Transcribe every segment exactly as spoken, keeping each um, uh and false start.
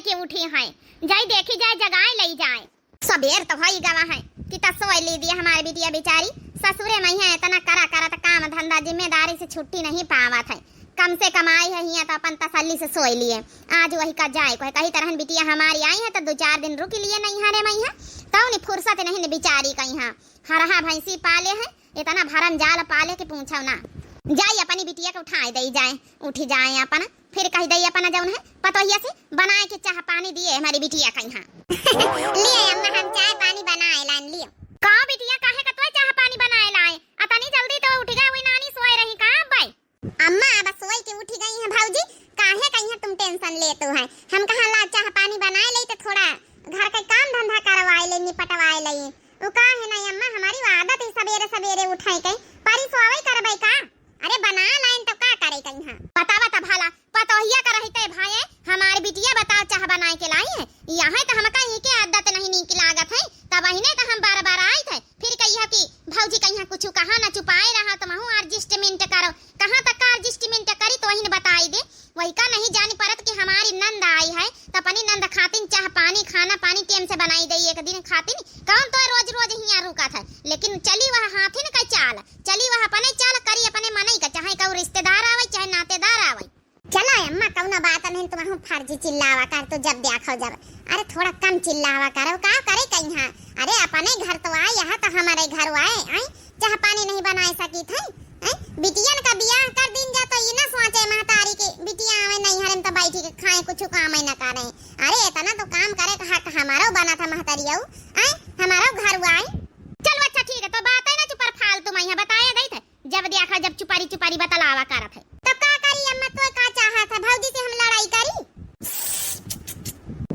के उठी हैं, जाई देखी जाए, जगाए लई जाए। सबेर तो होई गवा है कि त सोई ली दिया हमार बिटिया बेचारी। ससुरे मइहाँ एतना करा करत काम धंधा जिम्मेदारी से छुट्टी नहीं पावत है। कम से कम आई है हियाँ त अपन तसल्ली से सोई लिए। आज वही का जाए कोई कही तरहन बिटिया हमारी आई है त दो चार दिन रुक लिए नइहरे मइहाँ। तौनी फुर्सत नहीं न बिचारी कइहाँ। हरहा भैंसी पाले है, एतना भरम जाल पाले कि पूछो ना। जाई अपनी बिटिया के उठाए दई जाए, उठी जाए अपन, फिर कही दई अपन जौन है पतोहिया से बनाए के चाह पानी दिए हमारी बिटिया कइहाँ। लिए अम्मा, हम चाय पानी बनाए लान लियो। का बिटिया, काहे का तोय चाह पानी बनाए लाए? अतनी जल्दी तो उठ गए हुई नानी, सोए रही का अब्बे? अम्मा, अब सोई के उठी गई हैं भौजी, काहे कइहाँ तुम tension लेतू है? हम कहा ला चाह पानी बनाए लई तो थोड़ा घर के काम धंधा करवाए लई, निपटवाए लई। उ का है ना अम्मा, हमारी आदत है सबेरे सबेरे उठे के, परी सोवे करबे का? अरे बना लाइन तो का करे कइहाँ? बतावा त भला, पतोहिया का रहिते भाई, हमार बिटिया बताओ चाह बनाए के लाई है। यहाँ तो हमका इनके आदत नहीं नीक लागत है, तब अहिने तो हम बार बार आइत है। फिर कहिया कि भौजी कइहाँ कुछ कहा ना, चुपाए रहा, तुमहू adjustment करो। कहाँ तक का adjustment करी तो वही न बताई दे। वही का नहीं जानी परत कि हमारी नंद आई है, त अपनी नंद खातिन चाह पानी, खाना पानी टेम से बनाई दे एक दिन खातिन। कौन तो रोज रोज हियाँ रुकत है, लेकिन चली वह हाथिन का चाल, चली वह अपने चाल करी अपने मनई का, चाहे कहू रिश्तेदार आवे, चाहे नातेदार आवे। चलो अम्मा, कौनो बात नहीं, तुमहू फर्जी चिल्लावा कर, तो जब देखो जब। अरे थोड़ा कम चिल्लावा करो, का करे कइहाँ? अरे अपने घर तो आए, यहाँ तो हमारे घर आए, आई चाह पानी नहीं बनाए सकी थे, हैं? बिटियन का बियाह कर दीन जा तो ई ना सोचे महतारी के बिटिया आवे नइहरे में तो बैठी के खाए, कुछ काम ही ना करे। अरे एतना तो काम करे का हक हमारो बना था महतरियऊ, हैं? हमारो घर आए। चलो अच्छा ठीक है, तो बात है ना चुपर फालतू में यहाँ बताए गई थे। जब देखा जब चुपारी चुपारी बतलावा करत है। तो का करी अम्मा, तो का चाहत है? भौजी से हम लड़ाई करी?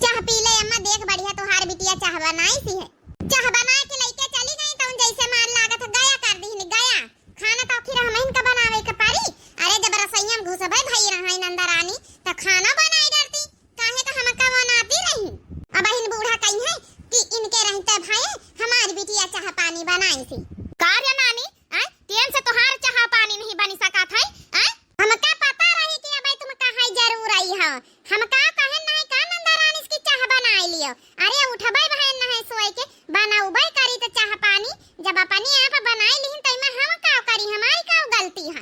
चाह पी ले अम्मा, देख बढ़िया तोहार बिटिया चाह बनाई सी है। चाह बना के लइके चली गई तो जैसे मान लागत है गया कर दीहनी, गया। खाना तो आखिर हमहिन का बनावे के परी। अरे जब रसोईया में घुसबे भई रहा नंदरानी तो खाना बनाए डरती। काहे का हमका वो नाती रही? अब हिन बूढ़ा कही है कि इनके रहते भई हमारी बिटिया चाह पानी बनाई सी। का रे नानी, आय, टेम से तोहार चाह पानी नहीं बनी सकत है, आय? हमका पता रही कि अब तुम कहाँ जरूर आई हो। हमका कहे नहीं का नंदरानी की चाह बनाई लियो। अरे उठबे बहन नहीं सोए के, बनौबे करी तो चाह पानी, जब अपने आप बनाई लिहिन तो इमा हम का करी, हमारी का गलती है?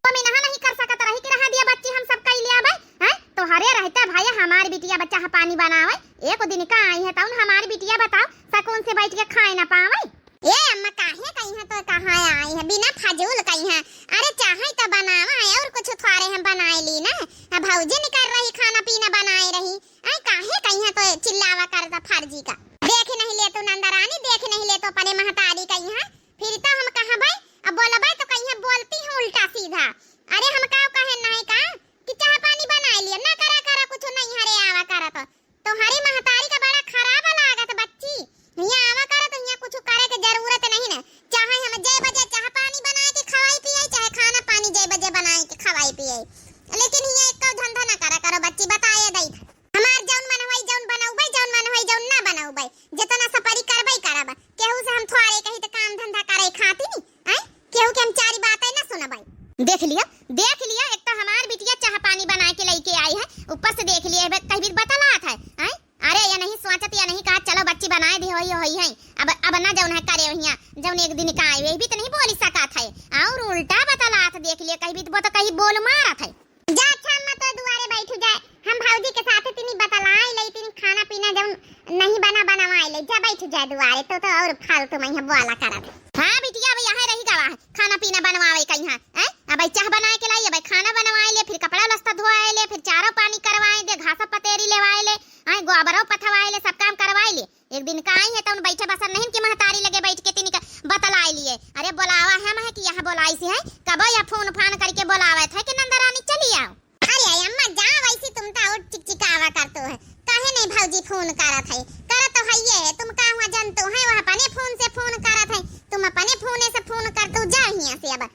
तो मिनहा नहीं कर सकत रही कि रहा दिया बच्ची हम सब कई लिया भाई, हैं? तोहरे रहते भाई हमारी बिटिया बच्चा ह पानी बनावे, एक दिन का आई है तौन हमारी बिटिया बताओ सकून से बैठ के खाए ना पावे। ए अम्मा काहे कही है तो कहाँ आई है बिना फजूल कही है। अरे चाहे तो बनावा है और कुछ थोड़े हम बनाए ली ना। अब भौजी निकर रही खाना पीना बनाए रही। आई काहे कही है तो चिल्लावा कर दा फर्जी का। देख नहीं ले तू नंदरानी, देख नहीं ले तो अपने महतारी कही है। फिर तो हम कहबै, अब बोलबै तो कहिया बोलती है उल्टा सीधा। अरे हम का कहे नहीं का कि चाह पानी बनाए लिया, ना करा करा कुछ नहीं हरे आवा करा तो। तोहरी महतारी का बड़ा खराब लागत बच्ची। हियाँ आवा करा तो हियाँ कुछ करे के जरूरत नहीं ना। चाहे हम जय बजे चाह पानी बनाए के खवाई पियाई, चाहे खाना पानी जय बजे बनाए के खवाई पियाई, लेकिन हियाँ एक धंधा ना करा करो बच्ची, बताए दई। हमार जौन मन होई, जौन बनौबै, जौन मन होई, जौन ना बनौबै, जितना सपरी करबै करब। केहू से हम थोड़े कही त काम धंधा करे खातिर, आय? केहू के हम चारी बातें ना सुनबै। देख लिया, देख लिया, एक तो हमार बिटिया चाह पानी बनाए के लइके आई है, ऊपर से देख लिया, बे-, कहीं भी बतलात है, आय? अरे, ये नहीं सोचत, ये नहीं कहा, चलो बच्ची बनाए दे, होई, होई है। अब, अब ना जौन है करे वहिया, जौन एक दिन का आए, वही भी तो नहीं बोली सकत है। और उल्टा बतलात देख लिया, कहीं भी तो, वो तो कहीं बोल मारत है। जा अच्छा अम्मा, तो दुआरे बैठ जाए, हम भौजी के साथ तिनी बतलाए ले, तिनी खाना पीना जौन नहीं बना बनवाए ले, जा बैठ जाए दुआरे, तो, तो और फालतू में यहाँ बोला करत। हाँ बिटिया, अब यहाँ रही गवा है, खाना पीना बनवावे कहीं, हैं? अब चाह बनाए के लाई, अब खाना बनवाए ले, फिर कपड़ा लत्ता धोआए ले, फिर चारो पानी करवाए दे, घासा पतेरी लेवाए ले, हैं? गोबरो पथवाए ले, सब काम करवाए ले। एक दिन का आई है तौन बैठे बसन नहीं कि महतारी लगे बैठ के तिनी का बतलाए लिए। अरे बोलावा हम है कि यहाँ बोलाई से है, कबो या फोन फान करके बोलावत है कि नंदरानी चली आओ। अरे अम्मा जा, वैसे तुम तो और चिकचिकावा करतो है, काहे नहीं भौजी फोन करत है? करत तो है ये है, तुम का हुआ जानतो है, वह अपने फोन से फोन करत है, तुम अपने फोने से फोन करतो, जा हियाँ से अब।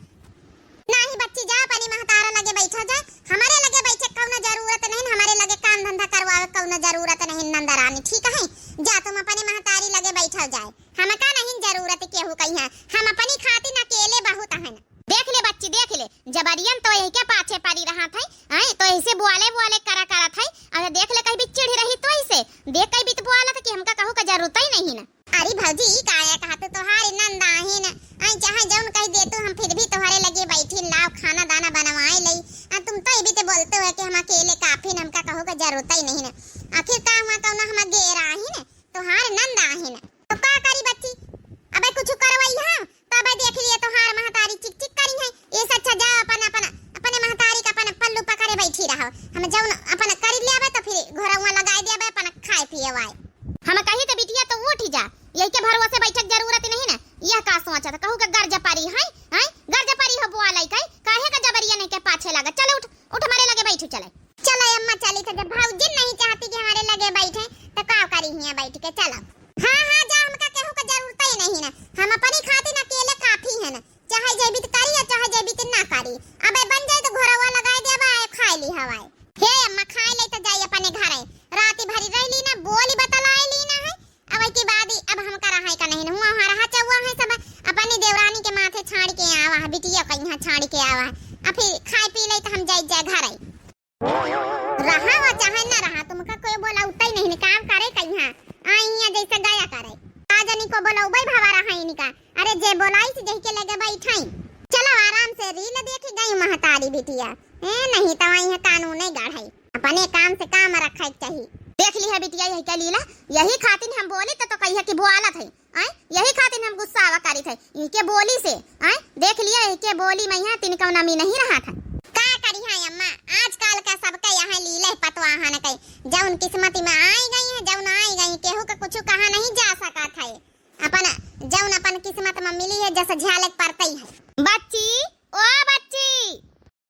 नाही बच्ची, जा अपनी महतारा लगे बैठा जाए, हमारे लगे बैठे कौनो जरूरत नहीं, हमारे लगे काम धंधा करवावे कौनो जरूरत नहीं नंदरानी, ठीक है? जा तुम अपनी महतारी लगे बैठा जाए, हमका नहीं जरूरत केहू कहीं है, हम अपनी खातिर अकेले बहुत हैं। देख ले बच्ची, देख ले, जबरियन तो यही के पाछे पड़ी रहा था, हैं? तो ऐसे बोले बोले करा करत है, अरे देख ले कहीं भी चिढ़ रही तो तो है कि हम अकेले काफी न, हमका कहू के जरूरत ही नहीं न। आखिर का हुआ, कौना हम गेर आही न, तोहार नंद आही न। तो का करी बच्ची, अबे कुछ करवई है तो अबे देख लिए तोहार महतारी चिक चिक करी है। ये से अच्छा जा अपन, अपन, अपने महतारी का अपन पल्लू पकड़े बैठी रहो। हम जौन अपन कर लेबे तो फिर घोरवा लगाई देबे, अपन खाए पिए वाए। हम कही तो बिटिया तो उठ जा, यही के भरोसे बैठक जरूरत नहीं ना। यह का सोचत, कहू के गर्ज परी है, हैं? गर्ज परी हो बुआ लइके, काहे का जबरिया नहीं के पाछे लागत? चल उठ, उठ हमारे लगे बैठू चले। चलो अम्मा चली तो, जब भौजी नहीं चाहती कि हमारे लगे बैठे तो का करी हियाँ बैठ के, चलो। हाँ, हाँ, जा, हमका केहू के जरूरत ही नहीं ना, हम अपनी खातिर अकेले काफी है ना। चाहे जैबित करी या चाहे जैबित ना करी, अबे बन जाए तो घोरवा लगाए देबा, आए खाए ली हवाए। हे अम्मा, खाए ले तो जाई अपने घरे, राती भरी रह ली ना, बोली बतलाए ली ना है। अब की बाद ही अब हम करा है का नहीं हुआ, वहाँ रहा चौवा है सब, अपनी देवरानी के माथे छाड़ के आवा है, बिटिया का यहाँ छाड़ के आवा है। अब फिर खाए पी ले तो हम जाई जाए घरे। रहा हो चाहे ना रहा, तुमका कोई बोलाउता ही नहीं, काम करे कहीं। आई यहाँ जैसे गया करे। का जानी को बोलाउबे भवा रहा इनका। अरे जे बोलाई से जही के लगे बैठाई। चलो आराम से रील देखी गई महतारी बिटिया। ए नहीं तो आई है कानून नहीं गाढ़ाई। अपने काम से काम रखा के चाहिए। देख ली है बिटिया यही के लीला, यही खातिर हम बोली तो, तो कहिए कि बोआलत है। आय, यही खातिर हम गुस्सा आवा करी थे इनके बोली से। आय, देख लिया इनके बोली में यहाँ तिनका नमी नहीं रहा था। का करी है अम्मा, आजकल का सबके यहाँ लीले पतवाहन के, जौन किस्मत में आई गई है, जौन आई गई, केहू के कुछ कहा नहीं जा सकत है। अपन जौन अपन किस्मत में मिली है, जस झलक परतई है। बच्ची, ओ बच्ची।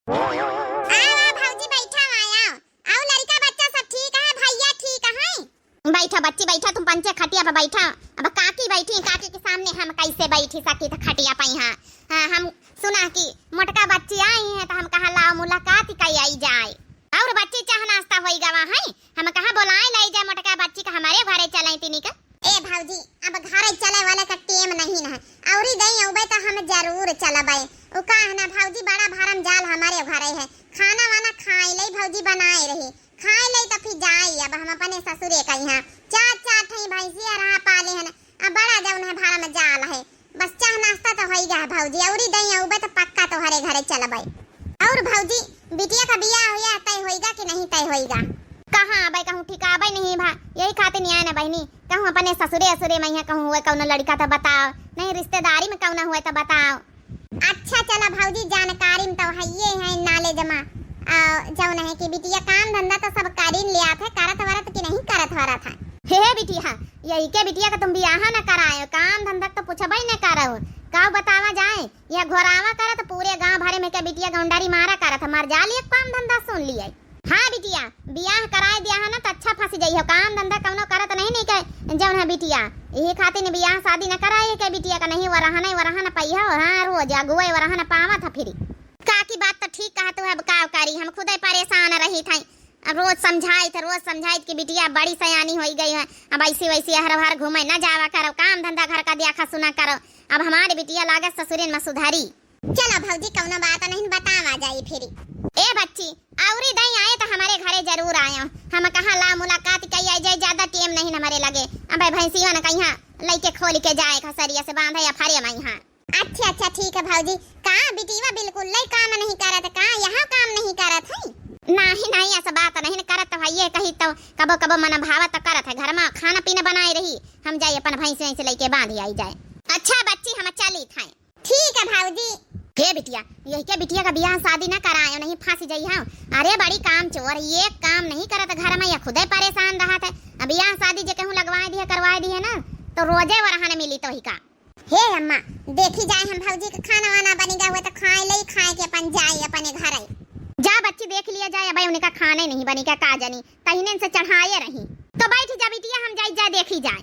आओ, आओ भौजी, बैठा, आओ, आओ। आओ लड़का बच्चा सब ठीक है, भैया ठीक है? बैठा बच्ची, बैठा, तुम पंचे खटिया पे बैठा। अब काकी बैठी, काकी के सामने हम कैसे बैठी सकी तो खटिया पे यहाँ। हाँ, हम सुना कि मोटका बच्ची आई है तो हम कहा लाओ मुलाकात कई आई जाए। और बच्ची चाह नाश्ता होई गवा है, हम कहा बोलाए लाई जाए मोटका बच्ची का, हमारे घरे चले तिनी का। ए भौजी, अब घरे चले वाले का टेम नहीं न है। औरी दई अउबे तो हम जरूर चलबे। उ का है ना भौजी, बड़ा भरम जाल हमारे घरे है। खाना वाना खाए ले भौजी बनाए रही। खाए ले तो फिर जाई, अब हम अपने ससुरे का यहाँ। चार चार ठई भैंसिया रहा पाले हन। अब बड़ा जौन है भरम जाल है। बस चाह नाश्ता तो होई गया है भौजी, औरी दई अउबे तो पक्का तोहरे घरे चलबे। और भौजी, बिटिया का बियाह हुआ तय होइगा कि नहीं तय होइगा? कहाँ अबे कहूँ ठिकाबे नहीं भा, यही खातिर नहीं आए ना बहिनी। कहूँ अपने ससुरे असुरे में यहाँ कहूँ हुए कौनो लड़का तो बताओ, नहीं रिश्तेदारी में कौनो हुए तो बताओ। अच्छा चला भौजी, जानकारी में तो है ये है knowledge में, आ, जौन है कि बिटिया काम धंधा तो सब करीन लिया थे, करत वरत कि नहीं करत वरत है? हे बिटिया, यही के बिटिया का तुम बियाह न करायो, काम धंधा तो पूछबे न करो। का बतावा जाए, यह घोरावा करत पूरे गांव भरे में के बिटिया गौंडारी मारा करत, मर जाली एक काम धंधा सुन लिए। हाँ बिटिया, बियाह कराए दिया है ना तो अच्छा फंस जाई हो, काम धंधा कौनो करत नहीं, नहीं के जौन है बिटिया, यही खातिर बियाह शादी न कराए के बिटिया का, नहीं वरहन वरहन पई हो। हाँ, रोज अगुए वरहन पावत है फिर। काकी बात तो ठीक कहा तू है, अब का करी, हम खुदे परेशान रही थे। अब रोज समझाइत, रोज समझाइत कि बिटिया बड़ी सयानी होई गई है, अब ऐसी वैसी हर हर घूमे न जावा करो, काम धंधा घर का देखा सुना करो। अब हमारे बिटिया लागत ससुरिन में सुधारी। चलो भौजी, कौनो बात नहीं, बतावा जाई फिर। ए बच्ची, औरी दई आए तो हमारे घरे जरूर आयो। हम कहा ला मुलाकात कई आई जाए, ज्यादा टेम नहीं हमारे लगे। अबे भैंसियों न कहीं लइके खोल के जाए, खसरिया से बांधे या फरे में यहाँ। अच्छा, अच्छा, ठीक है भौजी। का बिटिया बिल्कुल लई काम नहीं करत, का यहाँ काम नहीं करत है? नहीं, नहीं, ऐसा बात नहीं न करत है, ये कही तो कबो कबो मन भावत तो करत है, घर में खाना पीना बनाए रही, हम जाए अपन भैंस वैंस लइके बांध आई जाए। अच्छा बच्ची, हम चली थे। ठीक है भौजी। हे बिटिया, यही के बिटिया का बियाह शादी ना करायो, नहीं फंस जाई हम। अरे बड़ी काम चोर, ये काम नहीं करत घर में, ये खुदे परेशान रहत है। अब बियाह शादी जे कहूँ लगवाए दिए, करवाए दिए ना, तो रोजे वरहन मिली तो ही का। हे अम्मा, देखी जाए हम भौजी के खाना वाना बनी गए हुए तो खाए ले, खाए के अपन जाए अपने घर। जा बच्ची, देख लिया जाए, अब उनका खाने नहीं बनी क्या, का जानी, तहिने से चढ़ाए रही। तो बैठ जा बिटिया, हम जाई जा देखी जाए।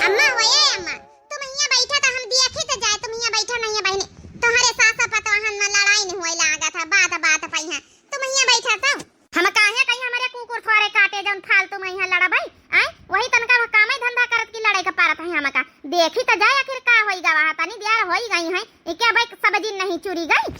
अम्मा, ओए अम्मा, तुम हियां बैठा तो हम देखी तो जाए, तुम हियां बैठा नहीं है बहिनी। तोहरे सास पतोहन में लड़ाई नहीं होए लागत है, बात बात पे है। तुम हियां बैठा तो। हम काहे कहीं हमारे कुकुर थोड़े काटे जौन फालतू में यहाँ लड़बै? आय, वही तनका वह कामे धंधा करत की लड़ाई का पारत है हमका। देखी तो जाए आखिर का होई गवा है, तनी देर होई गई है, एके भाई सब्जी नहीं चुरी गई।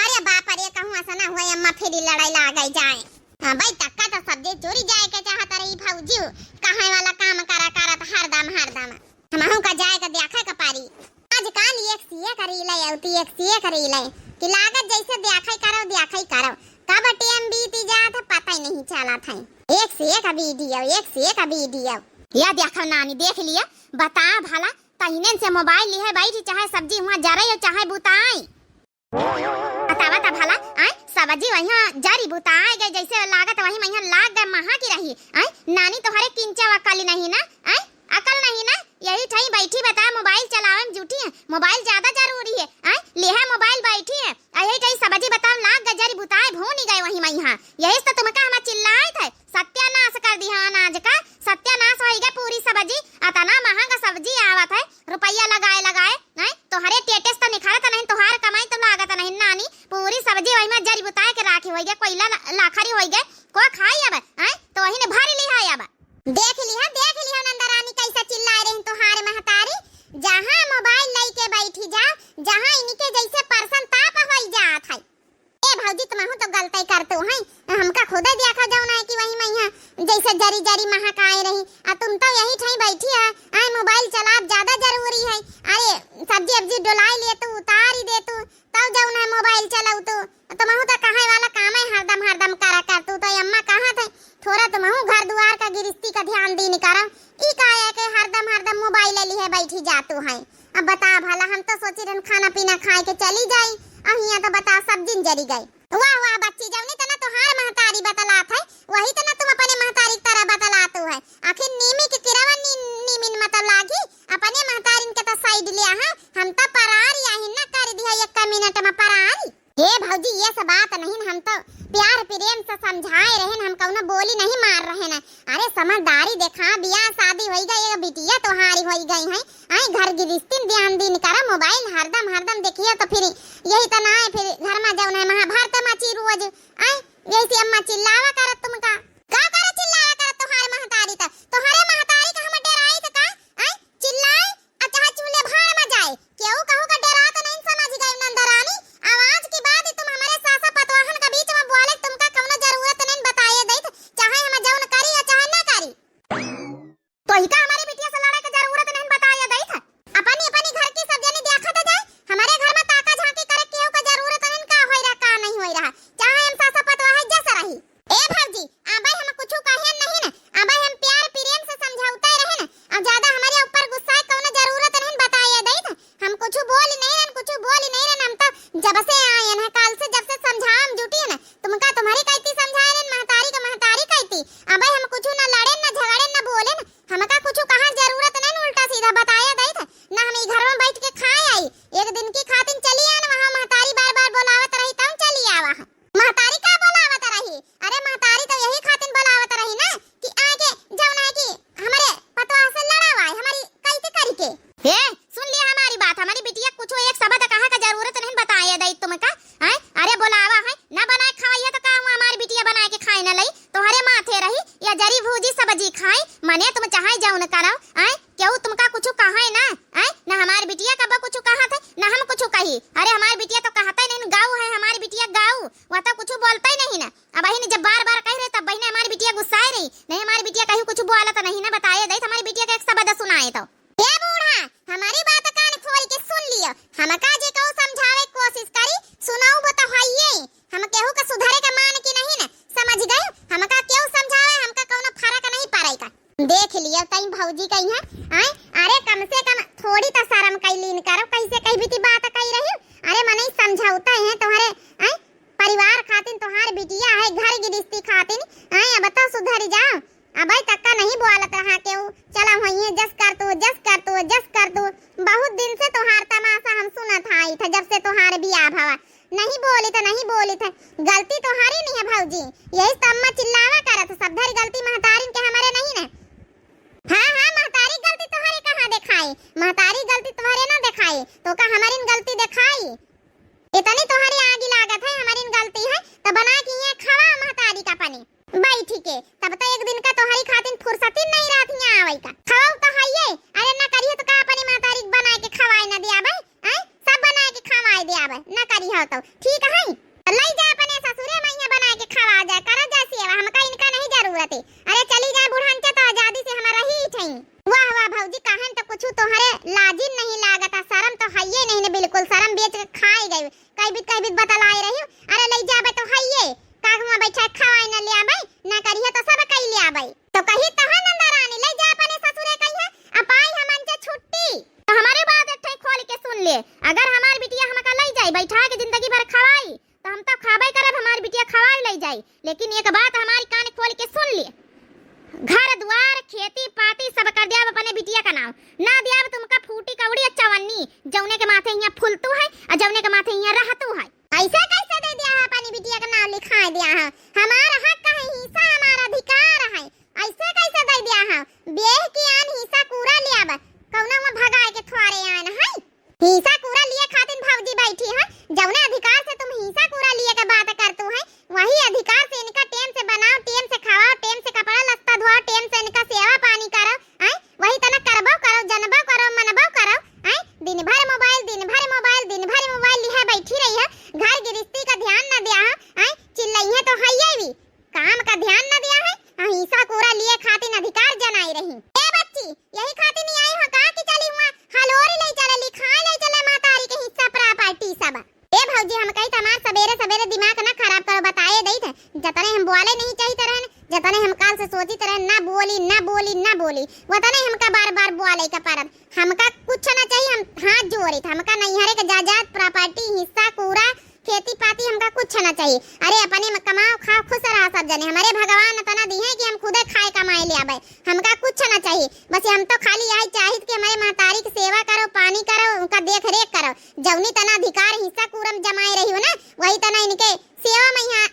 अरे बाप रे, कहूँ ऐसा ना हुए अम्मा फिर लड़ाई लागे जाए। हाँ भाई, तक्का तो सब्जी चोरी जाए के चाहत रही भौजी, कहे वाला काम करा करत हरदम हरदम। हमहू का जाए के देखे के पारी। आजकल एक से एक रील है, अउती एक से एक रील है कि लागत जैसे देखे करो, देखे करो। कब चलात है। एक से एक video, एक से एक video। या देखो नानी, देख लिया, बता भला, तहिनेन से मोबाइल लिहे बैठी, चाहे सब्जी हुआँ जरे, चाहे बुताई। बतावा त भला, आय, सब्जी वहियाँ जरी बुताए गए, जैसे लागत वही महियाँ लाग गए, महा की रही। आय, नानी तोहरे किंचा अकल नहीं ना, आय, अकल नहीं ना, यही ठई बैठी बता मोबाइल चलावे में जुटी है, मोबाइल ज्यादा जरूरी है, आय, लिहे मोबाइल बैठी है, आ यही ठई सब्जी बताओ लाग गए, जरी बुताए भूनी गए वही महियाँ, यही से तो तुमका हम चिल्लाए थे। सत्यानाश कर दिहा अनाज का, सत्यानाश होइगा पूरी सब्जी। अतना महंगा सब्जी आवत है, रुपया लगाए लगाए, नहीं तोहरे टेटेस तो निखारत नहीं, तोहार कमाई तो लागत नहीं नानी। पूरी सब्जी वही में जरी बुताए के राखी होइगा, कोयला ला-, लाखरी होइगा, को खाई अब, हैं? तो वही ने भर लिहा अब। देख लिहा, देख लिहा नंदरानी कैसे चिल्लाए रही तोहार महतारी, जहाँ मोबाइल लेके बैठी जा, जहाँ इनके जैसे परसन ताप होई जात है। ए भौजी, तुमहू तो गलतई करतू हैं, हमका खुदे देखा जौन है कि वही महियाँ जैसे जरी जरी महकाए रही, आ तुम तो यही ठई बैठी है, आए मोबाइल चलाब ज्यादा जरूरी है। अरे सब्जी अब्जी डोलाई ले तू, उतारी दे तू, तब जौन है मोबाइल चलाऊ तू। तुमहू तो कहे वाला काम है, हरदम हरदम करा करतू। तो अम्मा कहा थे, थोड़ा तुमहू घर दुआर का गिरस्ती का ध्यान दीन करा, ई का है के हरदम हरदम मोबाइल ले लिहे बैठी जातू है। अब बता भला, हम तो सोची रहन खाना पीना खाए के चली जाई, अब हियाँ तो बता सब्जिन जरी गई। वाह वाह बच्ची, जौनी तना तोहार महतारी बतलात है, वही तना तुम अपने महतारी की तरह बतलातू है। आखिर नीमी के किरवा नी-, नीमिन मतलब लागी, अपने महतारिन के तो साइड लिया है, हम तो परार याही न कर दिया एक मिनट में परार। हे भौजी, ये सब बात नहीं, हम तो प्यार प्रेम से समझाए रहन, हम कौनो बोली नहीं मार रहन। अरे समझदारी देखा, बियाह शादी होई गई, एक बिटिया तोहारी होई गई है। आई घर गिरिस्ती में ध्यान दीन करा, मोबाइल हरदम हरदम देखिए तो फिर यही तो ना है, फिर घर में जौन है महाभारत मची रोज। आई यही से अम्मा चिल्लावा करत तुमका। का करे चिल्लावा करत तोहारे महतारी त? तोहरे महतारी का हम डेराई से का? आई चिल्लाई आ चाहे चूल्हे भाड़ में जाए, केहू कहू का डेरात नहीं, समझ गई नंदरानी। अब आज के बाद तुम हमारे सासा पतवाहन के बीच में बोले, तुमका कौनो जरूरत नहीं बताए देत, चाहे हम जौन करी या चाहे ना करी। तो ही का हमारी बिटिया से लड़े के जरूरत नहीं बताए देत? अपनी अपनी घर की सब जनी देखत जाए, हमारे घर में ताका झांकी करे केहू का जरूरत नहीं, का होई रहा का नहीं होई रहा, चाहे हम सासा पतवाह जस रही। ए भौजी, अबे हम कुछु कहे नहीं न, अबे हम प्यार प्रेम से समझौते रहे न, अब ज्यादा हमारे ऊपर गुस्सा कौनो जरूरत नहीं बताए देत। हम कुछु बोली नहीं रहन, कुछु बोली नहीं रहन, हम तो जब से आए हैं काल से, जब से समझावम जुटी है न, तुमका तुम्हारी कहती समझाए रहन, महतारी का महतारी कहती। अबे हम कुछु न लड़े न झगड़े न बोले न, हमका कुछु कहाँ जरूरत नहीं न उल्टा सीधा बताए देत, न हम ई घर में बैठ के खाए आई, एक दिन की खातिन चली आन, वहाँ महतारी बार बार बोलावत रही तब चली आवा। महतारी का बोलावत रही? अरे महतारी तो यही खातिर बोलावत रही ना कि आके जौन है कि हमारे पतवा से लड़ावा है, हमारी कैसे करी के। हे, सुन लिया हमारी बात, हमारी बिटिया कुछ एक शब्द कहा का जरूरत नहीं बताए दई तुमका, हैं? अरे बोलावा है, ना बनाए खवाइया तो का हुआ हमारी बिटिया बनाए के खाए ना लई, तोहरे माथे रही या जरी भूजी सब्जी खाए, मने तुम चाहे जौन करो, हैं? केहू तुमका कुछ कहे ना, हैं? ना हमार बिटिया कबो कुछ कहत है, ना हम कुछ कही। अरे हमार बिटिया तो कहते नहीं, गाऊ है हमार बिटिया, गाऊ। वह तो कुछ बोलते ही नहीं ना। अब बहिन जब बार बार कह रहे, तब बहिन हमार बिटिया गुस्साए रही। नहीं, हमार बिटिया कहीं कुछ बोलत नहीं ना, बताए दे तो हमारी बिटिया के एक शब्द सुनाए तो। हे बूढ़ा, हमारी बात कान खोल के सुन लियो। हमका जे कहू समझावे कोशिश करी, सुनाऊ वो तो हइये। हम केहू के सुधरे के मान की नहीं ना, समझ गए? हमका केहू समझावे, हमका कौनो फर्क नहीं पड़ेगा। देख लियो तई भौजी कही है, आय, अरे कम से कम थोड़ी तो शर्म कई लीन करो, कैसे कही बीती बात कही रही। अरे मनई समझौता है तुम्हारे, आय, परिवार खातिन, तुम्हार बिटिया है, घर गिरस्ती खातिन, आय, अब तो सुधर जाओ। अबे तक का नहीं बोलत रहा केहू, चला होइए जस कर तू, जस कर तू, जस कर तू। बहुत दिन से तुम्हार तमाशा हम सुनत आई था, जब से तुम्हार बियाह भवा। नहीं बोली तो नहीं बोली थे, गलती तोहारी नहीं है भौजी, यही तो अम्मा चिल्लावा करत है, सब धरी गलती महतारिन के हमारे नहीं ने। हाँ, हाँ, महतारी गलती तोहारी कहाँ देखाई, महतारी गलती तोहरे ना देखाई, तो का हमारिन गलती देखाई? इतनी तोहरी आगी लागत है, हमारिन गलती है, तो बना के ये खवा महतारी का पानी। बैठी के, तब तो एक दिन का तोहरी खातिन फुर्सत ही नहीं रहत हियाँ आवई का। खवाऊ तो हइये, अरे ना करियो तो का अपनी महतारी के बनाए के खवाए ना दिया भाई, हैं? सब बनाए के खवाए दिया भाई, ना करियो तो ठीक है। तो लई जा अपने ससुरे में यहाँ बनाए के खवा जाए, करा जा सेवा, हमका इनका नहीं जरूरत है। अरे चली जाए बुढ़ान के तो आजादी से हमारा ही ठई। वाह, वाह भौजी, कहन तो कुछ तोहरे लाजिन नहीं लागत, शर्म तो हइये नहीं ने बिल्कुल, शर्म बेच के खाए गए, कई बीत, कई बीत बतलाए रही। अरे लई जाबे तो हइये, का हुआ बैठा खवाए न ले आबे, ना करी लेकिन एक बात हमारी कान खोल के सुन ले, घर द्वार खेती पाती सब कर दिया अपने बिटिया का नाम, ना दिया तुमका फूटी कौड़ी या चवन्नी, जौने के माथे यहाँ फुलतू है और जौने के माथे यहाँ रहतू है। ऐसे कैसे दे दिया है अपनी बिटिया का नाम लिखाए दिया है? हमारा हक है, हिस्सा हमारा अधिकार है, ऐसे कैसे दे दिया है? बेह की आन हिस्सा कूरा लिया बा, कौना हुआ भगाए के थ्वारे आन है? हिस्सा कूरा लिए खातिन भौजी बैठी है, जौने अधिकार से तुम हिस्सा कूरा लिए के बात करतू है, वही अधिकार से इनका टेम से बनाओ, टेम से खवाओ, टेम से कपड़ा लत्ता धोआओ, टेम से इनका सेवा पानी करो, आय? वही तना करबो करो, जनबो करो, मनबो करो, आय? दिन भर मोबाइल, दिन भर मोबाइल, दिन भर मोबाइल लिहे बैठी रही है, घर गिरस्ती का ध्यान न दिया है, आय? चिल्लइहे तो हइये भी, काम का ध्यान न दिया है, आ हिस्सा कूरा लिए खातिन अधिकार जनाई रही। ए बच्ची, यही खातिर नहीं आई हो का कि चली हुआ हलोरी ले चले, लिखाए ले चले महतारी के हिस्सा प्रॉपर्टी सब। ए भौजी, हम कही तमार सबेरे सबेरे दिमाग ना खराब करो, बताए दई थे, जतने हम बोले नहीं चाहित रहन, जतने हम काल से सोचित रहन, ना बोली, ना बोली, ना बोली, वतने हमका बार बार बोले का परत। हमका कुछ ना चाहिए, हम हाथ जोड़ित, हमका नैहरे के जायदाद प्रॉपर्टी हिस्सा कूरा खेती पाती हमका कुछ ना चाहिए। अरे अपने में कमाओ खाओ खुश रहा सब जने। हमरे भगवान इतना दी है कि हम खुदे खाए कमाए ले आवे, हमका कुछ ना चाहिए। बस हम तो खाली यही चाहित कि हमरे महतारी की सेवा करो, पानी करो, उनका देख रेख करो। जौनी तना अधिकार हिस्सा कूरा में जमाए रही हो ना, वही तना इनके सेवा में यहाँ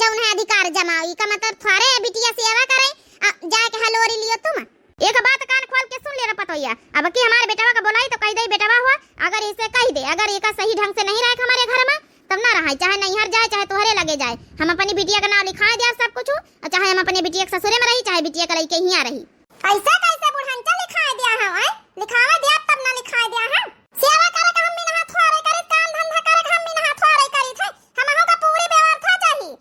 जौन है अधिकार जमाओ। इका मतलब थोड़े बिटिया सेवा करे, आ, जाके हलोरी लियो तुम। एक बात कान खोल के सुन ले रे पतोहिया, अब की हमारे बेटवा का बोलाई तो कह दे, बेटवा हुआ अगर इसे कह दे, अगर इका सही ढंग से नहीं रहे हमारे घर में, तब ना रहे, चाहे नैहर जाए, चाहे तोहरे लगे जाए, हम अपनी बिटिया का नाम लिखाए दे सब कुछ, और चाहे हम अपने बिटिया के ससुरे में रही, चाहे बिटिया के लइके हियाँ रही। ऐसा कैसे बुढ़न के लिखाए दिया है, हैं? लिखावे दिया तब ना लिखाए दिया है। सेवा करे का हम भी ना थोड़े करी, काम धंधा करे का हम भी ना थोड़े करी थे, हमहू का पूरी व्यवस्था चाहिए।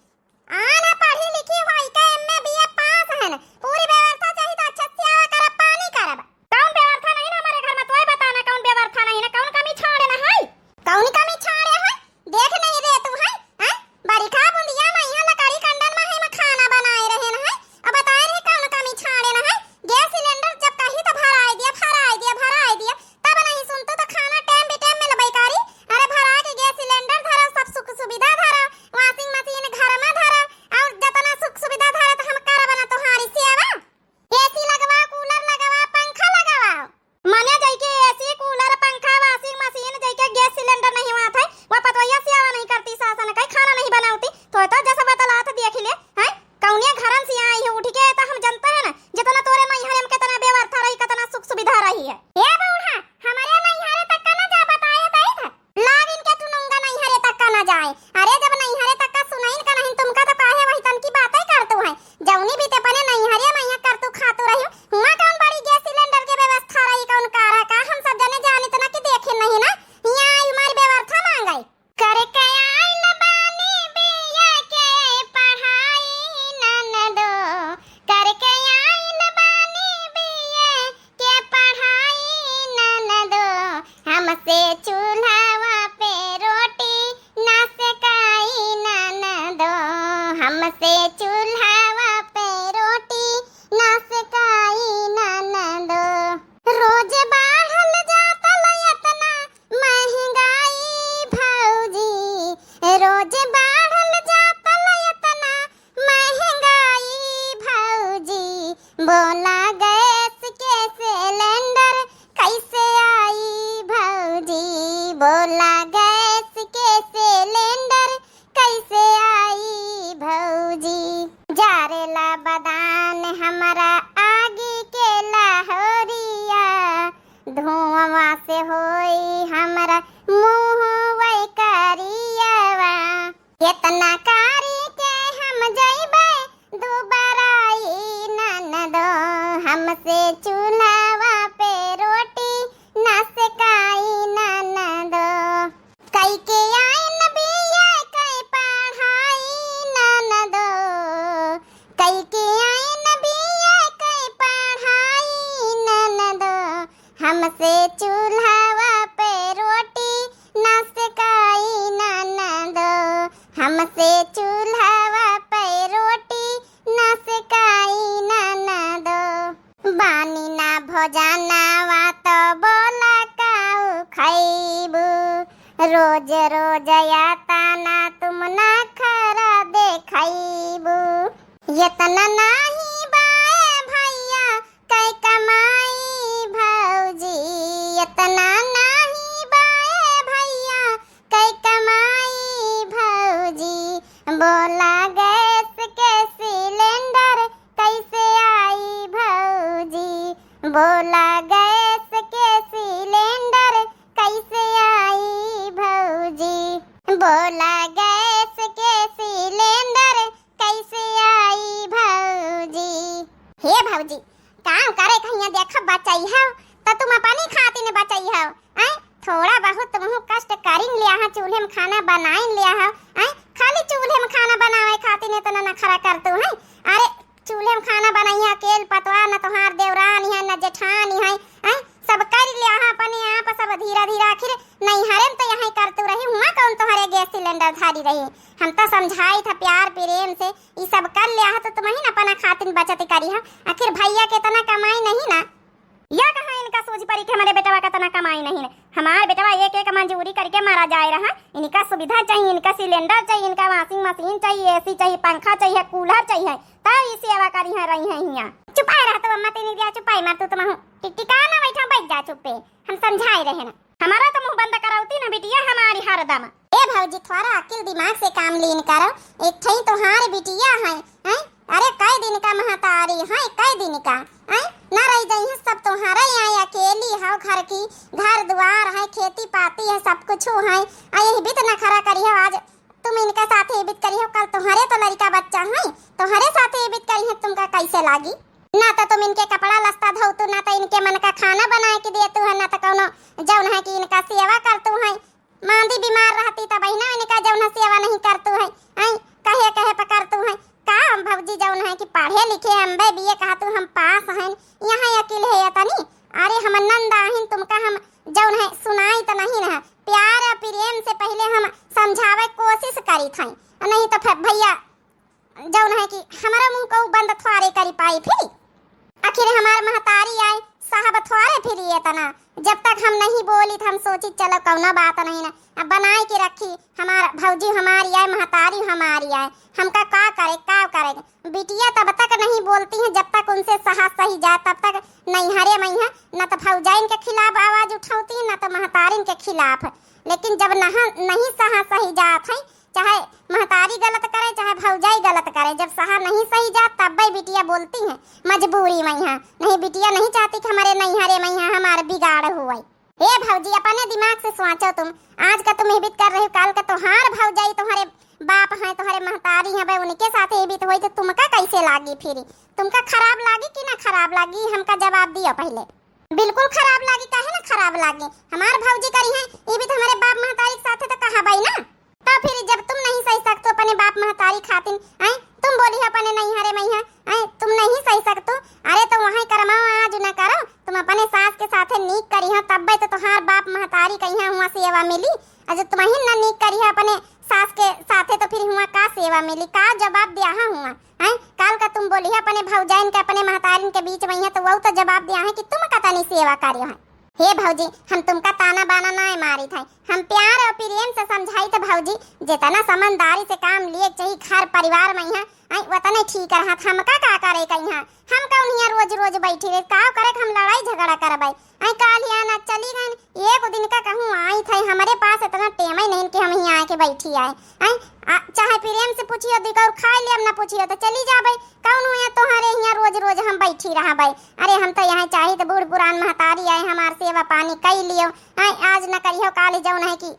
आन पढ़ी लिखी होई के एम ए बी ए पास हन, पूरी व्यवस्था चाहिए तो अच्छा सेवा करब, पानी करब। कौन व्यवस्था नहीं ना हमारे घर में, तोय बताना कौन व्यवस्था नहीं ना, कौन कमी छाड़े ना है? कौन कमी छाड़े है? देख नहीं दे तू है, हैं? बरिखा बुंदिया में यहाँ लकड़ी कंडन में है, में खाना बनाए रहे ना है, अब बताए रहे कौन कमी छाड़े ना है? गैस सिलेंडर जब कही तो भराए दिया, भराए दिया, भराए दिया, तब नहीं सुनतो तो खाना टाइम बे टाइम मिलबे करी। अरे भरा के गैस सिलेंडर धरा, सब सुख सुविधा धरा, वॉशिंग मशीन घर में धरा, और जतना सुख सुविधा धरा तो हम करब ना तोहारी सेवा। एसी लगवा, कूलर लगवा, पंखा लगवा। मने जइके एसी, कूलर, पंखा, वॉशिंग मशीन, जइके गैस सिलेंडर नहीं हुआ था, वह पतोहिया सेवा नहीं करती, सासन का खाना नहीं बनावती, तो तो जैसा बतलात देख ले, हैं? कौनिया घरन से आई है उठ के, तो हम जनते हैं ना, जितना तोरे मैहरे में कितना व्यवस्था रही, कितना सुख सुविधा रही है। ए बूढ़ा, हमारे मैहरे तक का ना जा बताए दैत है। लाग इनके टुनुंगा नैहरे तक का ना जाए। अरे जब नैहरे तक का सुनाइन का नहीं तुमका तो काहे वही तन की बातें करतू है। जौनी भी ते अपने नैहरे मैया करतू खातू रही, हुआ कौन बड़ी गैस सिलेंडर के व्यवस्था रही, कौन कारा का हम सब जने जानित ना कि देखे नहीं ना। हियाँ आई हमारी व्यवस्था मांगे। करके आइल बानी बीए के पढ़ाई ननदो, करके आइल बानी बीए के पढ़ाई ननदो, हमसे चूल्हावा पे रोटी ना सेकाई ननदो, हमसे चूल्हावा पे रोटी ना सेकाई ननदो। रोज बढ़ल जात ल एतना महंगाई भौजी, रोज बढ़ल जात ल एतना महंगाई भौजी, बोला गैस के सिलेंडर कैसे आई भौजी, बोला गैस के सिलेंडर कैसे आई भौजी। जारेला बदान हमरा आगी के लाहौरिया, धुआं से होई हमरा मुँह वै करियावा। एतना कारी के हम जइबे दुबराई ननदो, हमसे चूल्हावा पे रोटी ना सेकाई ननदो। कई के आइन बीए के पढ़ाई ननदो, कई के आइन बीए के पढ़ाई ननदो, हमसे चूल्हावा पे रोटी ना सेकाई ननदो, हमसे चूल्हावा पे रोटी ना सेकाई ननदो। बानी ना भोजनवा तो बोला काऊ खइबू, रोज रोज या ताना तुम ना खरा देखई। एतना नाहीं बाए भइया कै कमाई भौजी, एतना नाहीं बाए भइया कै कमाई भौजी। बोला गैस के सिलेंडर कैसे आई भौजी, बोला गैस के सिलेंडर कैसे आई भौजी, बोला गैस के सिलेंडर कैसे आई भौजी। हे भौजी, काम करे कहिया देखब बचई हौ, त तुम अपनी खातिर बचई हौ। आय, थोड़ा बहुत तुमहू कष्ट करिन लिया है, चूल्हे में खाना बनाइन लिया है। आय, खाली चूल्हे में खाना बनावे खातिर इतना नखरा करतू है। अरे, चूल्हे में खाना बनइहा, अकेल पतवा, न तोहार देवरानी है, न जेठानी है, हैं? सब कर लिया है अपने आप, सब धीरा धीरा। आखिर नैहरे में तो यहीं करतू रही, हुआ कौन तोहरे गैस सिलेंडर धारी रही? हम तो समझाई था प्यार प्रेम से, ई सब कर लिया है तो तुम ही न अपना खातिन बचत करी है। आखिर भैया के इतना कमाई नहीं ना। या कहाँ इनका सूझ परी कि हमारे बेटवा का इतना कमाई नहीं है? हमार बेटवा एक एक मजूरी करके मारा जाए रहा। इनका सुविधा चाहिए, इनका सिलेंडर चाहिए, इनका वॉशिंग मशीन चाहिए, एसी चाहिए, पंखा चाहिए, कूलर चाहिए, तब ई सेवा करी है रही है हियाँ। चुपाए रह तो अम्मा, तेनी दिया चुपाई मार तू तुम हूँ। टिक टिका ना बैठा, बैठ जा चुप्पे, हम समझाए रहे ना। हमारा तो मुँह बंद करौती ना बिटिया हमारी हरदम। ए भौजी, थोड़ा अकिल दिमाग से काम लीन करो। एक ठई तोहार बिटिया है, हैं? अरे कै दिन का महतारी है, कै दिन का, हैं? ना रह जाई है सब तोहारे यहाँ अकेली हो, घर की, घर दुआर है, खेती पाती है, सब कुछ है। आ यही बीत नखरा करी हो आज, तुम इनका साथे बीत करी हो, कल तोहरे तो लड़का बच्चा है, तोहरे साथे बीत करी है, तुमका कैसे लागी? ना तो तुम इनके कपड़ा लत्ता धोतू, ना तो इनके मन का खाना बनाए के देतू है, ना तो कौनो जौन है कि इनका सेवा करतू है। मांदी बीमार रहती तब बहिना इनका जौन है सेवा नहीं करतू है, आई कहे कहे पर करतू है। का भौजी जौन है कि पढ़े लिखे एमबीए कहतू हम पास हैं, यहाँ अकिल है या तनी? अरे हम नंद आहिन, तुमका हम जौन है सुनाई त नहीं रहा, प्यार और प्रेम से पहले हम समझावे कोशिश करी थे, नहीं तो फिर भैया जौन है कि हमारा मुंह को बंद थोड़े करी पाई फिर। आखिर हमार महतारी आए साहब थोड़े फिर ये तना, जब तक हम नहीं बोली तो हम सोची चलो कौनो बात नहीं ना, अब बनाए के रखी हमार भौजी हमारी आए, महतारी हमारी आए, हमका का करे, का करे। बिटिया तब तक नहीं बोलती हैं जब तक उनसे सहा सही जाए, तब तक नैहरे में हैं, न तो भौजाइन के खिलाफ आवाज उठाती हैं, न तो महतारिन के खिलाफ। लेकिन जब नहा, नहीं सहा सही जात है, चाहे महतारी गलत करे, चाहे भौजाई गलत करे, जब सहा नहीं सही जात, तब बिटिया बोलती हैं मजबूरी में हैं। नहीं, बिटिया नहीं चाहती कि हमारे नैहरे में हैं हमार बिगाड़ हुए। ए भौजी, अपने दिमाग से सोचो तुम। आज का तुम एबित कर रहे हो, काल का तोहार भौजाई, तुम्हारे बाप हैं, तुम्हारे महतारी हैं, भाई उनके साथ एबित होई तो तुमका कैसे लागी फिर? तुमका खराब लागी कि ना खराब लागी, हमका जवाब दियो पहले। बिल्कुल खराब लागी, काहे ना खराब लागी? हमार भौजी करी हैं एबित हमारे बाप महतारी के साथे तो कहा भाई ना। तो फिर जब तुम नहीं सही सकतो अपने बाप महतारी खातिन, आए, तुम बोली हो अपने नैहरे में है, आए, तुम नहीं सही सकतो, अरे तो वहीं करमाओ, आज न करो, तुम अपने सास के साथे नीक करी हो, तब्बे तो तुम्हार बाप महतारी कहिया हुआ सेवा मिली। और जब तुम ही ना नीक करी हो अपने सास के साथे, तो फिर हुआ का सेवा मिली, का जवाब दिया है हुआ? हैं? काल का तुम बोली है अपने भौजाइन के, अपने महतारिन के बीच में है, तो वो तो जवाब दिया है कि तुम कतनी सेवा करी है। हे भौजी, हम तुमका ताना बाना नाय मारित है, हम प्यार और प्रेम से समझाई तो भौजी, जितना समझदारी से काम लिए चाहिए घर परिवार में यहाँ, आई उतने ठीक रहत। हमका का करे कहीं, हम कौन हियाँ रोज रोज बैठी रहे, का करे हम लड़ाई झगड़ा करबै? आई काल हियाँ ना चली गए, एक दिन का कहूँ आई थे, हमारे पास इतना टेम ही नहीं कि हम हियाँ आके बैठी आए। आई आ, चाहे प्रेम से पूछियो, दुई कौर खाए ले, हम ना पूछियो तो चली जाबै। कौन हुआ तोहरे हियाँ रोज रोज हम बैठी रहबै? अरे हम तो यहाँ चाही तो बूढ़ पुरान महतारी आए, हमार सेवा पानी कई लियो। आए आज न करियो, काल जौन है कि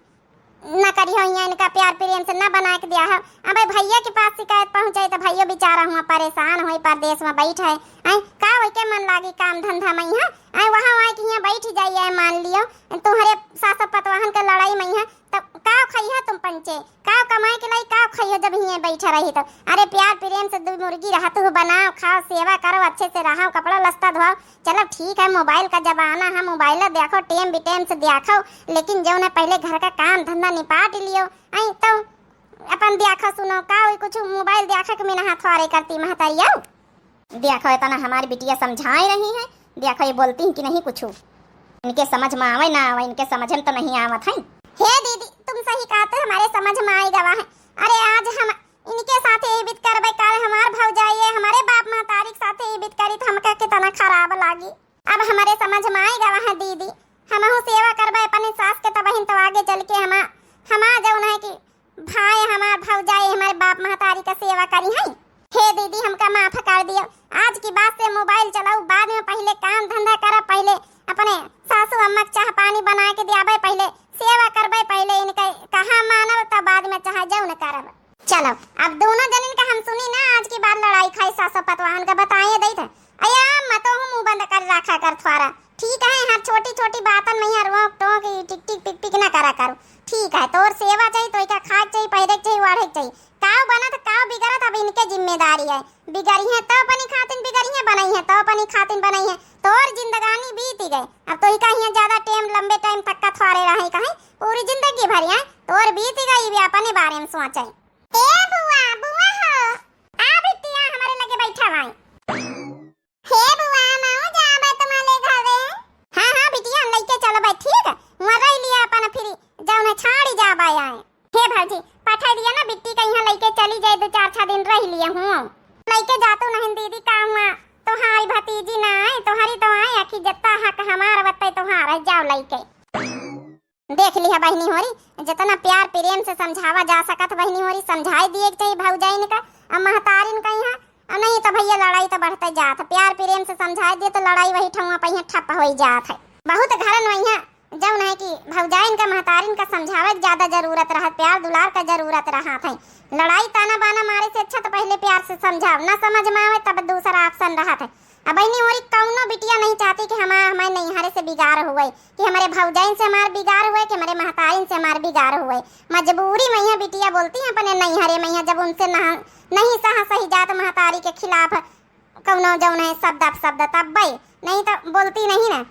न करियो, यहाँ इनका प्यार प्रेम से न बना के दिया है। अबे भैया के पास शिकायत पहुँचे तो भैया बेचारा हुआ परेशान होई, परदेश में बैठ है। आए का होई के मन लागी काम धंधा में यहाँ? आए वहाँ आए कि यहाँ बैठ जाइए, मान लियो तोहरे सास पतवाहन के लड़ाई में यहाँ, तब का खइहा तुम पंचे? का कमाए के लाई, का खइहा जब हियाँ बैठा रही तो? अरे प्यार प्रेम से दू मुर्गी रहत हो, बनाओ, खाओ, सेवा करो, अच्छे से रहो, कपड़ा लत्ता धोओ। चलो ठीक है, मोबाइल का जमाना है, मोबाइल देखो, टेम बिटेम से देखो, लेकिन जौन है पहले घर का काम धंधा निपाट लियो। आई तो अपन देखो सुनो, का हुई कुछ मोबाइल देखो के में हाथ वारे करती महतारिया। देखो, इतना हमारी बिटिया समझाए रही है, देखो, ये बोलती हैं कि नहीं कुछ। इनके समझ में आवे ना आवे, इनके समझ में तो नहीं आवत है। हे दीदी, तुम सही कहते, हमारे समझ में आई गवा है। अरे, आज हम इनके साथ ये बीत करबे, काल हमार भौजाई है, खराब लागी। अब हमरे समझ में आइ गवा है दीदी, हमहू सेवा करबे अपने सास के, तबहिन तो आगे चल के हमा, हमा जौन है कि भाई हमार भौजाई हमारे बाप महतारी का सेवा करी है। हे दीदी, हमका माफ कर दियो, आज की बाद से मोबाइल चलाऊ, बाद में पहिले काम धंधा करब, पहिले अपने सासू अम्मा के चाह पानी बनाए के दियाबे, पहिले सेवा करबे, पहिले इनके कहा मानब, तब बाद में चाहे जौन करब। चलो, अब दोनों जनिन का हम सुनी ना, आज की बार लड़ाई खाई सासो पतवाहन का बताए दई थे। अया, मतो हूँ मुँह बंद कर रखा कर थ्वारा। ठीक है, हर छोटी छोटी बातन में यहाँ रोक टोक ई टिक टिक पिक पिक ना करा करो। ठीक है, तोर सेवा चाहिए, तो का खाक चाहिए, पहिरे के चाहिए, ओढ़े के चाहिए। काव बनत, काव बिगड़त, अब इनके जिम्मेदारी है। बिगड़ी है तो अपनी खातिन बिगड़ी है, बनाई है तो अपनी खातिन बनाई है। तोर जिंदगानी बीत गए, अब तो इका यहाँ ज्यादा टाइम, लंबे टाइम तक का थ्वारे रहे कहीं, पूरी जिंदगी भर है तोर बीत गई, भी अपने बारे में सोचे। ए बुआ, बुआ हो, आ बिटिया, हमारे लगे बैठा भाई। हे बुआ, माऊ जाबे तुम्हारे घरे। हाँ, हाँ बिटिया, लइके चलबे, ठीक? वहाँ रह लिया अपन, फिर जौन छाड़ी जाबे आए। हे भौजी, पठा दिया ना बिट्टी का यहाँ, लइके चली जाए, दो चार छह दिन रह लिया हूँ। लइके जा तू नहीं दीदी, का हुआ? तोहारी भतीजी ना आए, तोहारी तो आए, आखिर जत्ता हक हमार बत्ते तोहार है, जाओ लइके। देख लिहा बहिनी होरी, जितना प्यार प्रेम से समझावा जा सकत बहिनी होरी, समझाए दिए के चाहिए भौजाइन का, अब महतारिन का यहाँ। अब नहीं तो भैया लड़ाई तो बढ़ते जात है। प्यार प्रेम से समझाए दिए तो लड़ाई वही ठौआ पे यहाँ ठप हो जात है। बहुत घरन वही जौन है कि भौजाइन का महतारिन का समझावे के ज्यादा जरूरत रहत, प्यार दुलार का जरूरत रहत है। लड़ाई ताना बाना मारे से अच्छा तो पहले प्यार से समझाओ, ना समझ में आवे तब दूसरा ऑप्शन रहत है। अब बहिनी होरी कौनो बिटिया नहीं चाहती कि हमार, हमारे नैहरे से बिगाड़ हुए, कि हमारे भौजाइन से हमार बिगाड़ हुए, कि हमारे महतारिन से हमार बिगाड़ हुए। मजबूरी में यहाँ बिटिया बोलती है अपने नैहरे में, यहाँ जब उनसे नहा-, नहीं सहा सही जात महतारी के खिलाफ कौनो जौन है शब्द अपशब्द, तब भाई नहीं तो बोलती नहीं ना।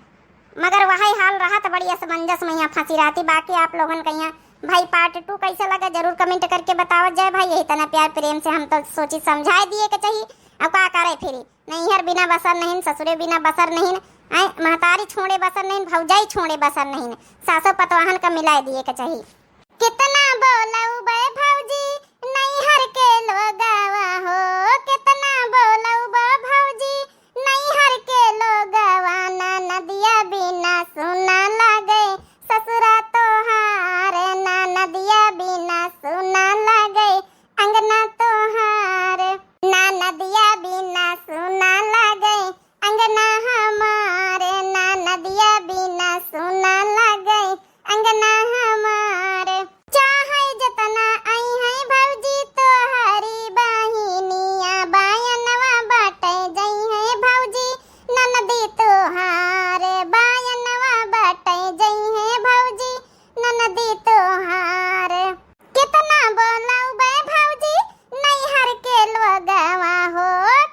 मगर वही हाल रहत, बड़ी असमंजस में यहाँ फंसी रहती। बाकी आप लोगन का यहाँ भाई पार्ट टू कैसे लगा, जरूर कमेंट करके बतावत जाए भाई। यही तना प्यार प्रेम से हम तो सोची समझाए दिए के चाहिए। अब का करे फिर, नैहर बिना बसर नहीं, ससुरे बिना बसर नहीं, आए महतारी छोड़े बसर नहीं, भौजाई छोड़े बसर नहीं, सासो पतवाहन का मिलाए दिए के चाहिए। कितना बोलउबे भौजी नैहर के लोगवा हो, कितना बोलउबे भौजी नैहर के लोगवा, ननदिया बिना सुना लागे ससुरा तोहार, ननदिया बिना सुना लागे अंगना तोहार, ननदिया बिना सुना लागे अंगना हमार, ननदिया बिना सुना लागे अंगना हमार। चाहे जतना आई है भौजी तोहरी बहिनिया, बायनवा बाटे जई है भौजी, ननदी तोहार, बायनवा बाटे जई है भौजी, ननदी तोहार। कितना बोलउबे भौजी नैहर के लोगवा हो,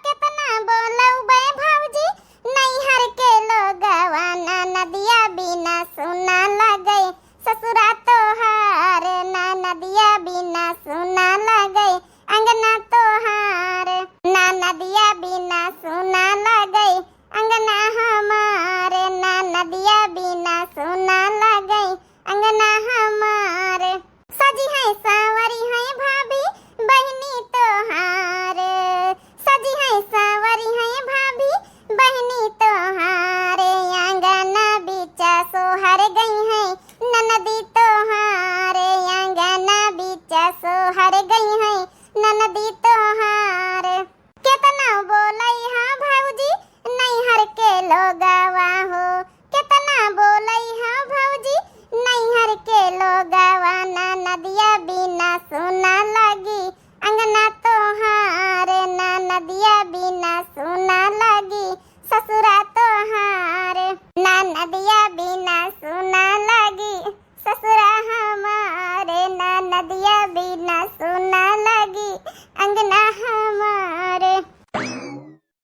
कितना बोलउबे भौजी नैहर के लोगवा, ननदिया बिना सुना लागे ससुरा तोहार, ननदिया बिना सुना लागे अंगना तोहार, ननदिया बिना सुना लागे अंगना हमार, ननदिया बिना सुना लागे अंगना हमार। सजी है सांवरी है भाभी बहिनी तोहार, सजी है सांवरी है भाभी बहिनी तोहार, आंगना बीचा सोहर गई है ननदी तोहार, आंगना बीचा सोहर गई है ननदी तोहार। केतना बोलई हा भौजी नैहर के लोगवा हो, केतना बोलई हा भौजी नैहर के लोगवा, ननदिया बिना सुना लागी अंगना तोहार, ननदिया बिना सुना लागी ससुरा तोहार, ननदिया बिना सुना लागी ससुरा हमार, ननदिया बिना सुना लागी अंगना हमार।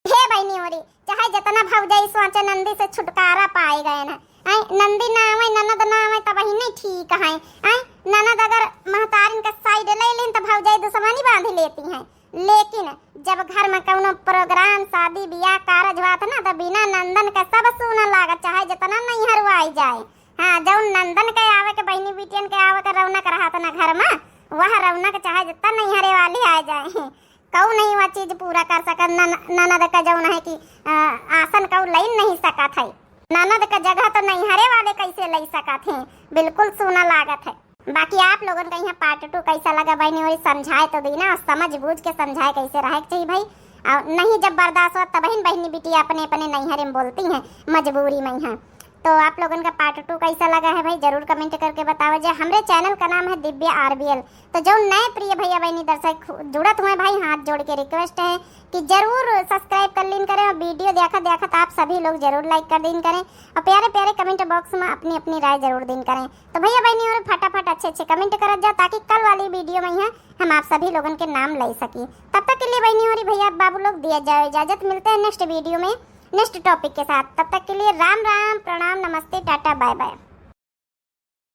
हे बहिनी होरी, चाहे जितना भौजाई सोचे नंदी से छुटकारा पाए गए ना, आई नंदी ना आवे, ननद ना आवे, तब ही नहीं ठीक है। आई ननद अगर महतारिन का साइड ले लेन तो भौजाई दुश्मनी बांध लेती हैं। लेकिन जब घर में कौनो प्रोग्राम, शादी, बियाह, कारज हुआ था ना, तो बिना नंदन का सब सूना लागत, चाहे जितना नैहर आई जाए। हाँ, जौन नंदन के आवे के, बहिनी बिटियन के आवे के रौनक रहा था ना घर में, वह रौनक चाहे जितना नैहरे वाली आ जाए। कऊ नहीं वह चीज पूरा कर सकत। नन-, ननद का जौन है कि, अ, आसन कऊ लई नहीं सकत है। ननद का जगह तो नैहरे वाले कैसे लई सकत हैं? बिल्कुल सूना लागत है। बाकी आप लोगन का यहाँ part two कैसा लगा बहनी, और समझाए तो दी ना, समझ बूझ के समझाए कैसे रहे के चाहिए भाई। और नहीं जब बर्दाश्त हो तबहिन बहनी बिटिया अपने अपने नैहरे में बोलती हैं मजबूरी में यहाँ। तो आप लोगन का part two कैसा लगा है भाई, जरूर comment करके बतावा। जे हमरे channel का नाम है दिव्या आरबीएल। तो जो नए प्रिय भैया बहनी दर्शक जुड़त हुए भाई, हाथ जोड़ के request है कि जरूर subscribe कर लीन करें और video देखत देखत आप सभी लोग जरूर like कर दीन करें और प्यारे प्यारे comment box में अपनी अपनी राय जरूर दीन करें। तो भैया बहनी और फटाफट अच्छे अच्छे comment करत जाओ, ताकि कल वाली video में यहाँ हम आप सभी लोगन के नाम ले सकी। तब तक के लिए बहनी और भैया बाबू लोग दिया जाओ इजाजत, मिलते हैं next video में next topic के साथ। तब तक के लिए राम राम, प्रणाम, नमस्ते, टाटा, बाय बाय।